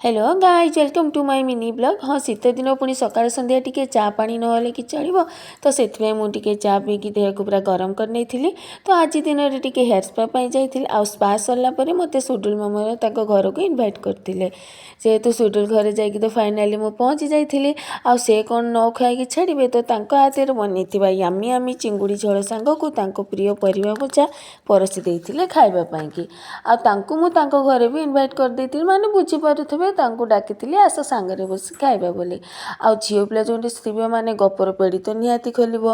Hello guys, welcome to my mini vlog। ହଁ, ଶୀତ ଦିନ ପୁଣି ସକାଳ ସନ୍ଧ୍ୟା ଟିକେ ଚା ପାଣି ନହେଲେ କି ଚଳିବ? ତ ସେଥିପାଇଁ ମୁଁ ଟିକେ ଚା ପିଇକି ଦେହକୁ ପୁରା ଗରମ କରିନେଇଥିଲି। ତ ଆଜି ଦିନରେ ଟିକେ ହେୟାର ସ୍ପା ପାଇଁ ଯାଇଥିଲି। ଆଉ ସ୍ପା ସରିଲା ପରେ ମୋତେ ସୁଡୁଲ ମାମା ତାଙ୍କ ଘରକୁ ଇନଭାଇଟ୍ କରିଥିଲେ। ଯେହେତୁ ସୁଡୁଲ ଘରେ ଯାଇକି ତ ଫାଇନାଲି ମୁଁ ପହଞ୍ଚି ଯାଇଥିଲି। ଆଉ ସେ କ'ଣ ନ ଖାଇକି ଛାଡ଼ିବେ? ତ ତାଙ୍କ ହାତରେ ବନେଇଥିବା ୟାମି ୟାମି ଚିଙ୍ଗୁଡ଼ି ଝୋଳ ସାଙ୍ଗକୁ ତାଙ୍କ ପ୍ରିୟ ପରିବା ଭଜା ପରସି ଦେଇଥିଲେ ଖାଇବା ପାଇଁକି। ଆଉ ତାଙ୍କୁ ମୁଁ ତାଙ୍କ ଘରେ ବି ଇନଭାଇଟ୍ କରିଦେଇଥିଲି, ମାନେ ବୁଝିପାରୁଥିବେ, ତାଙ୍କୁ ଡାକିଥିଲି, ଆସ ସାଙ୍ଗରେ ବସି ଖାଇବା ବୋଲି। ଆଉ ଝିଅ ପିଲା ଯେଉଁଠି ଥିବେ ମାନେ ଗପର ପେଡ଼ି ତ ନିହାତି ଖୋଲିବ।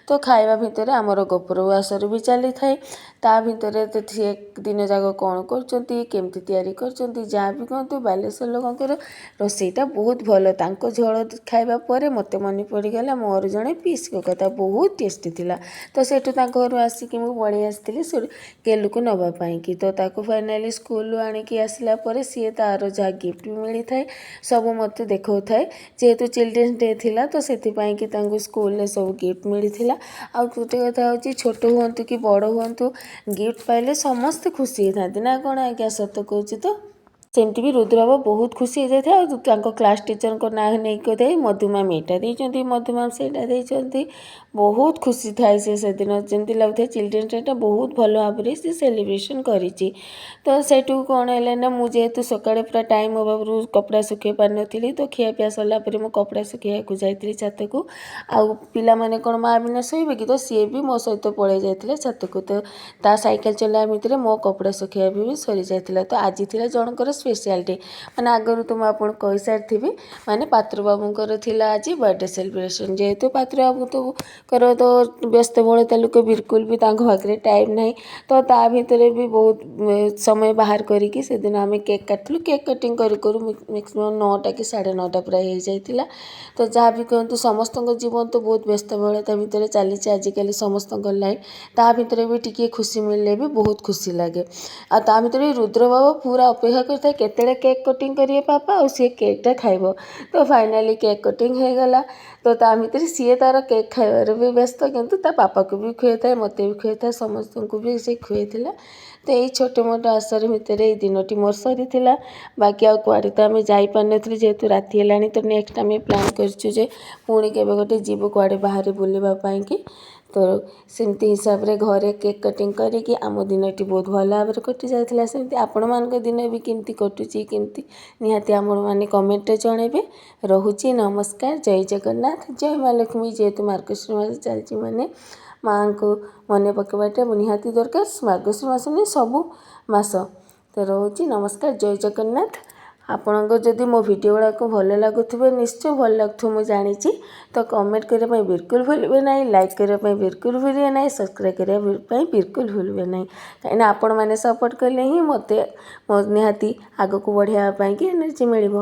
ତ ଖାଇବା ଭିତରେ ଆମର ଗପର ଆସର ବି ଚାଲିଥାଏ। ତା ଭିତରେ ତ ସିଏ ଦିନ ଯାକ କ'ଣ କରୁଛନ୍ତି, କେମିତି ତିଆରି କରୁଛନ୍ତି, ଯାହା ବି କୁହନ୍ତୁ, ବାଲେଶ୍ୱର ଲୋକଙ୍କର ରୋଷେଇଟା ବହୁତ ଭଲ। ତାଙ୍କ ଝୋଳ ଖାଇବା ପରେ ମୋତେ ମନେ ପଡ଼ିଗଲା ମୋର ଜଣେ ପିଇସିଙ୍କ କଥା, ବହୁତ ଟେଷ୍ଟି ଥିଲା। ତ ସେଠୁ ତାଙ୍କ ଘରୁ ଆସିକି ମୁଁ ପଳେଇ ଆସିଥିଲି ସେ ଗେଲୁକୁ ନେବା ପାଇଁକି। ତ ତାକୁ ଫାଇନାଲି ସ୍କୁଲରୁ ଆଣିକି ଆସିଲା ପରେ ସିଏ ତା'ର ଯାହା ଗିଫ୍ଟ ବି ମିଳିଥାଏ, ସବୁ ମୋତେ ଦେଖାଉଥାଏ। ଯେହେତୁ ଚିଲଡ୍ରେନ୍ସ ଡେ ଥିଲା, ତ ସେଥିପାଇଁକି ତାଙ୍କୁ ସ୍କୁଲରେ ସବୁ ଗିଫ୍ଟ ମିଳିଥିଲା। ଆଉ ଗୋଟେ କଥା ହେଉଛି, ଛୋଟ ହୁଅନ୍ତୁ କି ବଡ଼ ହୁଅନ୍ତୁ, ଗିଫ୍ଟ ପାଇଲେ ସମସ୍ତେ ଖୁସି ହେଇଥାନ୍ତି, ନା କ'ଣ ଆଜ୍ଞା? ସତ କହୁଛି ତ। ସେମିତି ବି ରୁଦ୍ରବାବୁ ବହୁତ ଖୁସି ହେଇଯାଇଥାଏ। ଆଉ ତାଙ୍କ କ୍ଲାସ୍ ଟିଚରଙ୍କ ନାଁ ନେଇକି କହିଥାଏ, ମଧୁ ମ୍ୟାମ୍ ଏଇଟା ଦେଇଛନ୍ତି, ମଧୁ ମ୍ୟାମ୍ ସେଇଟା ଦେଇଛନ୍ତି। ବହୁତ ଖୁସି ଥାଏ ସେ ସେଦିନ। ଯେମିତି ଲାଗୁଥାଏ ଚିଲଡ୍ରେନ୍ସ ଡେଟା ବହୁତ ଭଲ ଭାବରେ ସେ ସେଲିବ୍ରେସନ୍ କରିଛି। ତ ସେଇଠୁ କ'ଣ ହେଲା ନା, ମୁଁ ଯେହେତୁ ସକାଳେ ପୁରା ଟାଇମ୍ ଅଭାବରୁ କପଡ଼ା ଶୁଖାଇ ପାରିନଥିଲି, ତ ଖିଆପିଆ ସରିଲା ପରେ ମୁଁ କପଡ଼ା ଶୁଖାଇବାକୁ ଯାଇଥିଲି ଛାତକୁ। ଆଉ ପିଲାମାନେ କ'ଣ ମା ବିନା ଶୋଇବେ କି? ତ ସିଏ ବି ମୋ ସହିତ ପଳେଇ ଯାଇଥିଲେ ଛାତକୁ। ତ ତା ସାଇକେଲ ଚଲାଇବା ଭିତରେ ମୋ କପଡ଼ା ଶୁଖାଇବା ବି ସରିଯାଇଥିଲା। ତ ଆଜି ଥିଲା ଜଣଙ୍କର ସ୍ପେଶିଆଲ୍ ଡେ, ମାନେ ଆଗରୁ ତ ମୁଁ ଆପଣଙ୍କୁ କହିସାରିଥିବି, ମାନେ ପାତ୍ର ବାବୁଙ୍କର ଥିଲା ଆଜି ବର୍ଥଡ଼େ ସେଲିବ୍ରେସନ୍। ଯେହେତୁ ପାତ୍ର ବାବୁଙ୍କର ତ ବ୍ୟସ୍ତବହୁଳତା ଲୋକ, ବିଲକୁଲ ବି ତାଙ୍କ ପାଖରେ ଟାଇମ୍ ନାହିଁ। ତ ତା ଭିତରେ ବି ବହୁତ ସମୟ ବାହାର କରିକି ସେଦିନ ଆମେ କେକ୍ କାଟିଥିଲୁ। କେକ୍ କଟିଂ କରୁ କରୁ ମ୍ୟାକ୍ସିମମ୍ 9ଟା କି 9:30 ପ୍ରାୟ ହେଇଯାଇଥିଲା। ତ ଯାହା ବି କୁହନ୍ତୁ, ସମସ୍ତଙ୍କ ଜୀବନ ତ ବହୁତ ବ୍ୟସ୍ତବହୁଳତା ଭିତରେ ଚାଲିଛି ଆଜିକାଲି ସମସ୍ତଙ୍କ ଲାଇଫ୍। ତା ଭିତରେ ବି ଟିକିଏ ଖୁସି ମିଳିଲେ ବି ବହୁତ ଖୁସି ଲାଗେ। ଆଉ ତା ଭିତରେ ବି ରୁଦ୍ରବାବୁ ପୁରା ଅପେକ୍ଷା କରିଥାଏ, କେତେବେଳେ କେକ୍ କଟିଂ କରିବେ ପାପା ଆଉ ସିଏ କେକ୍ଟା ଖାଇବ। ତ ଫାଇନାଲି କେକ୍ କଟିଂ ହେଇଗଲା। ତ ତା ଭିତରେ ସିଏ ତା'ର କେକ୍ ଖାଇବାରେ ବି ବ୍ୟସ୍ତ, କିନ୍ତୁ ତା ପାପାକୁ ବି ଖୁଆଇଥାଏ, ମୋତେ ବି ଖୁଆଇଥାଏ, ସମସ୍ତଙ୍କୁ ବି ସେ ଖୁଆଇଥିଲା। ତ ଏଇ ଛୋଟ ମୋଟ ଆସର ଭିତରେ ଏଇ ଦିନଟି ମୋର ସରିଥିଲା। ବାକି ଆଉ କୁଆଡ଼େ ତ ଆମେ ଯାଇପାରିନଥିଲୁ, ଯେହେତୁ ରାତି ହେଲାଣି। ତ ନେକ୍ସଟ ଆମେ ପ୍ଲାନ୍ କରିଛୁ ଯେ ପୁଣି କେବେ ଗୋଟେ ଯିବୁ କୁଆଡ଼େ ବାହାରେ ବୁଲିବା ପାଇଁକି। ତ ସେମିତି ହିସାବରେ ଘରେ କେକ୍ କଟିଂ କରିକି ଆମ ଦିନଟି ବହୁତ ଭଲ ଭାବରେ କଟି ଯାଇଥିଲା। ସେମିତି ଆପଣମାନଙ୍କ ଦିନ ବି କେମିତି କଟୁଛି, କେମିତି, ନିହାତି ଆପଣମାନେ କମେଣ୍ଟରେ ଜଣାଇବେ। ରହୁଛି, ନମସ୍କାର, ଜୟ ଜଗନ୍ନାଥ, ଜୟ ମା ଲକ୍ଷ୍ମୀ। ଯେହେତୁ ମାର୍ଗଶିର ମାସ ଚାଲିଛି, ମାନେ ମାଆଙ୍କୁ ମନେ ପକାଇବାଟା ନିହାତି ଦରକାର। ମାର୍ଗଶିର ମାସ ନୁହେଁ, ସବୁ ମାସ। ତ ରହୁଛି, ନମସ୍କାର, ଜୟ ଜଗନ୍ନାଥ। ଆପଣଙ୍କ ଯଦି ମୋ ଭିଡ଼ିଓ ଗୁଡ଼ାକ ଭଲ ଲାଗୁଥିବେ, ନିଶ୍ଚୟ ଭଲ ଲାଗୁଥିବ ମୁଁ ଜାଣିଛି, ତ କମେଣ୍ଟ କରିବା ପାଇଁ ବିଲକୁଲ ଭୁଲିବେ ନାହିଁ, ଲାଇକ୍ କରିବା ପାଇଁ ବିଲକୁଲ ଭୁଲିବେ ନାହିଁ, ସବସ୍କ୍ରାଇବ୍ କରିବା ପାଇଁ ବିଲକୁଲ ଭୁଲିବେ ନାହିଁ। କାହିଁକିନା ଆପଣମାନେ ସପୋର୍ଟ କଲେ ହିଁ ମୋତେ ନିହାତି ଆଗକୁ ବଢ଼ିବା ପାଇଁକି ଏନର୍ଜି ମିଳିବ।